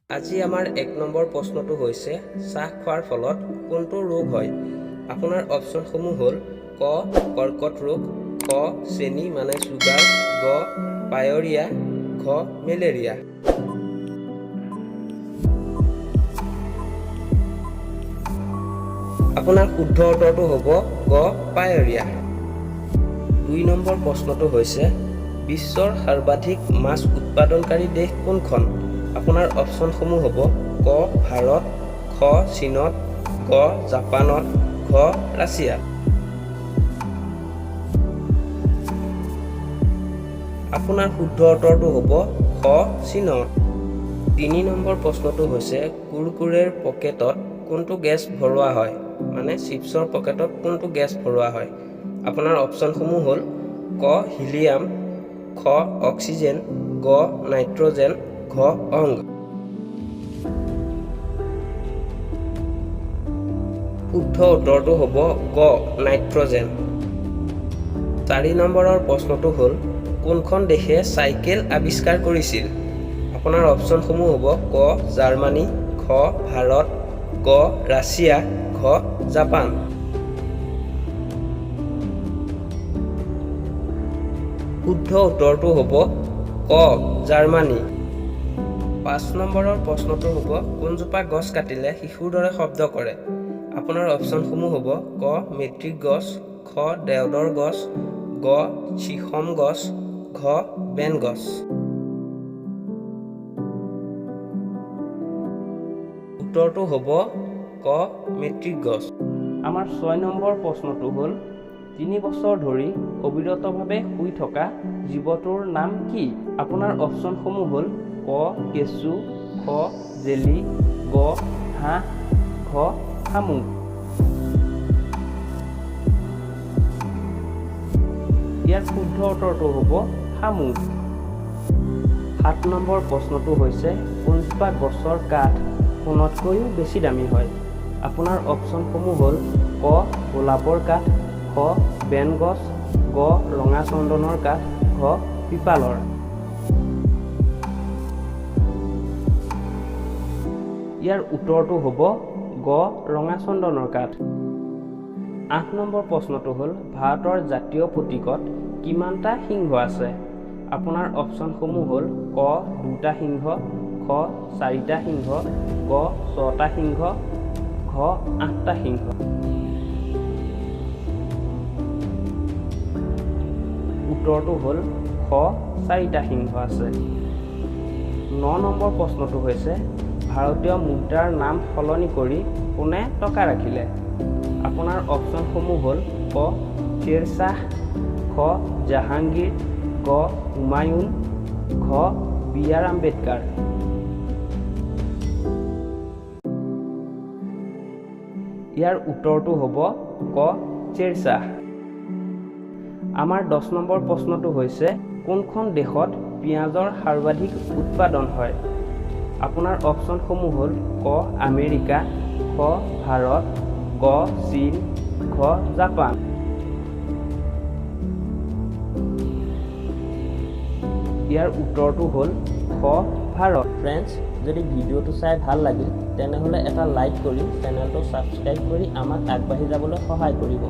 আজি আমাৰ 1 নম্বৰ প্ৰশ্নটো হৈছে, চাহ খোৱাৰ ফলত কোনটো ৰোগ হয়? আপোনাৰ অপশ্যনসমূহ হ'ল ক কৰ্কট ৰোগ, খ চেনি মানে চুগাৰ, গ পায়ৰিয়া, ঘ মেলেৰিয়া। আপোনাৰ শুদ্ধ উত্তৰটো হ'ব গ পায়ৰিয়া। 2 নম্বৰ প্ৰশ্নটো হৈছে, বিশ্বৰ সৰ্বাধিক মাছ উৎপাদনকাৰী দেশ কোনখন? আপোনাৰ অপশ্যনসমূহ হ'ব ক ভাৰত, খ চীনত, গ জাপানত, ঘ ৰাছিয়াত। আপোনাৰ শুদ্ধ উত্তৰটো হ'ব খ চীনত। 3 নম্বৰ প্ৰশ্নটো হৈছে, কুৰকুৰেৰ পকেটত কোনটো গেছ ভৰোৱা হয়? মানে চিপছৰ পকেটত কোনটো গেছ ভৰোৱা হয়? আপোনাৰ অপশ্যনসমূহ হ'ল ক হিলিয়াম, খ অক্সিজেন, গ নাইট্ৰজেন, ঘ অংগ। শুদ্ধ উত্তৰটো হ'ব গ নাইট্ৰজেন। 4 নম্বৰৰ প্ৰশ্নটো হ'ল, কোনখন দেশে চাইকেল আৱিষ্কাৰ কৰিছিল? আপোনাৰ অপশ্যনসমূহ হ'ব ক জাৰ্মানী, খ ভাৰত, গ ৰাছিয়া, ঘ জাপান। শুদ্ধ উত্তৰটো হ'ব ক জাৰ্মানী। 5 নম্বৰৰ প্ৰশ্নটো হ'ব, কোনজোপা গছ কাটিলে শিশুৰ দৰে শব্দ কৰে? আপোনাৰ অপশ্যনসমূহ হ'ব ক মেট্ৰিক গছ, খ দেওদৰ গছ, গ চিষম গছ, ঘ বেন গছ। উত্তৰটো হ'ব ক মেট্ৰিক গছ। আমাৰ 6 নম্বৰ প্ৰশ্নটো হ'ল, 3 বছৰ ধৰি অবিৰতভাৱে শুই থকা জীৱটোৰ নাম কি? আপোনাৰ অপশ্যনসমূহ হ'ল ক কেঁচু, খ জেলি, গ হাঁহ, ঘ শামুক। ইয়াৰ শুদ্ধ উত্তৰটো হ'ব শামুক। 7 নম্বৰ প্ৰশ্নটো হৈছে, কোনজোপা গছৰ কাঠ সোণতকৈও বেছি দামী হয়? আপোনাৰ অপশ্যনসমূহ হ'ল ক গোলাপৰ কাঠ, খ বেন গছ, গ ৰঙা চন্দনৰ কাঠ, ঘ পিপালৰ। ইয়াৰ উত্তৰটো হ'ব গ ৰঙা চন্দনৰ কাঠ। 8 নম্বৰ প্ৰশ্নটো হ'ল, ভাৰতৰ জাতীয় প্ৰতীকত কিমানটা সিংহ আছে? আপোনাৰ অপশ্যনসমূহ হ'ল ক দুটা সিংহ, খ চাৰিটা সিংহ, গ ছটা সিংহ, ঘ আঠটা সিংহ। উত্তৰটো হ'ল খ চাৰিটা সিংহ আছে। 9 নম্বৰ প্ৰশ্নটো হৈছে, ভাৰতীয় মুদ্ৰাৰ নাম সলনি কৰি কোনে টকা ৰাখিলে? আপোনাৰ অপশ্যনসমূহ হ'ল ক শ্বেৰশ্বাহ, খ জাহাংগীৰ, গ হুমায়ুন, ঘ বি আৰ আম্বেদকাৰ। ইয়াৰ উত্তৰটো হ'ব ক শ্বেৰশ্বাহ। আমাৰ 10 নম্বৰ প্ৰশ্নটো হৈছে, কোনখন দেশত পিঁয়াজৰ সৰ্বাধিক উৎপাদন হয়? আপোনাৰ অপশ্যনসমূহ হ'ল ক আমেৰিকা, খ ভাৰত, গ চীন, ঘ জাপান। ইয়াৰ উত্তৰটো হ'ল খ ভাৰত। ফ্ৰেণ্ডছ, যদি ভিডিঅ'টো চাই ভাল লাগিল, তেনেহ'লে এটা লাইক কৰি চেনেলটো ছাবস্ক্ৰাইব কৰি আমাক আগবাঢ়ি যাবলৈ সহায় কৰিব।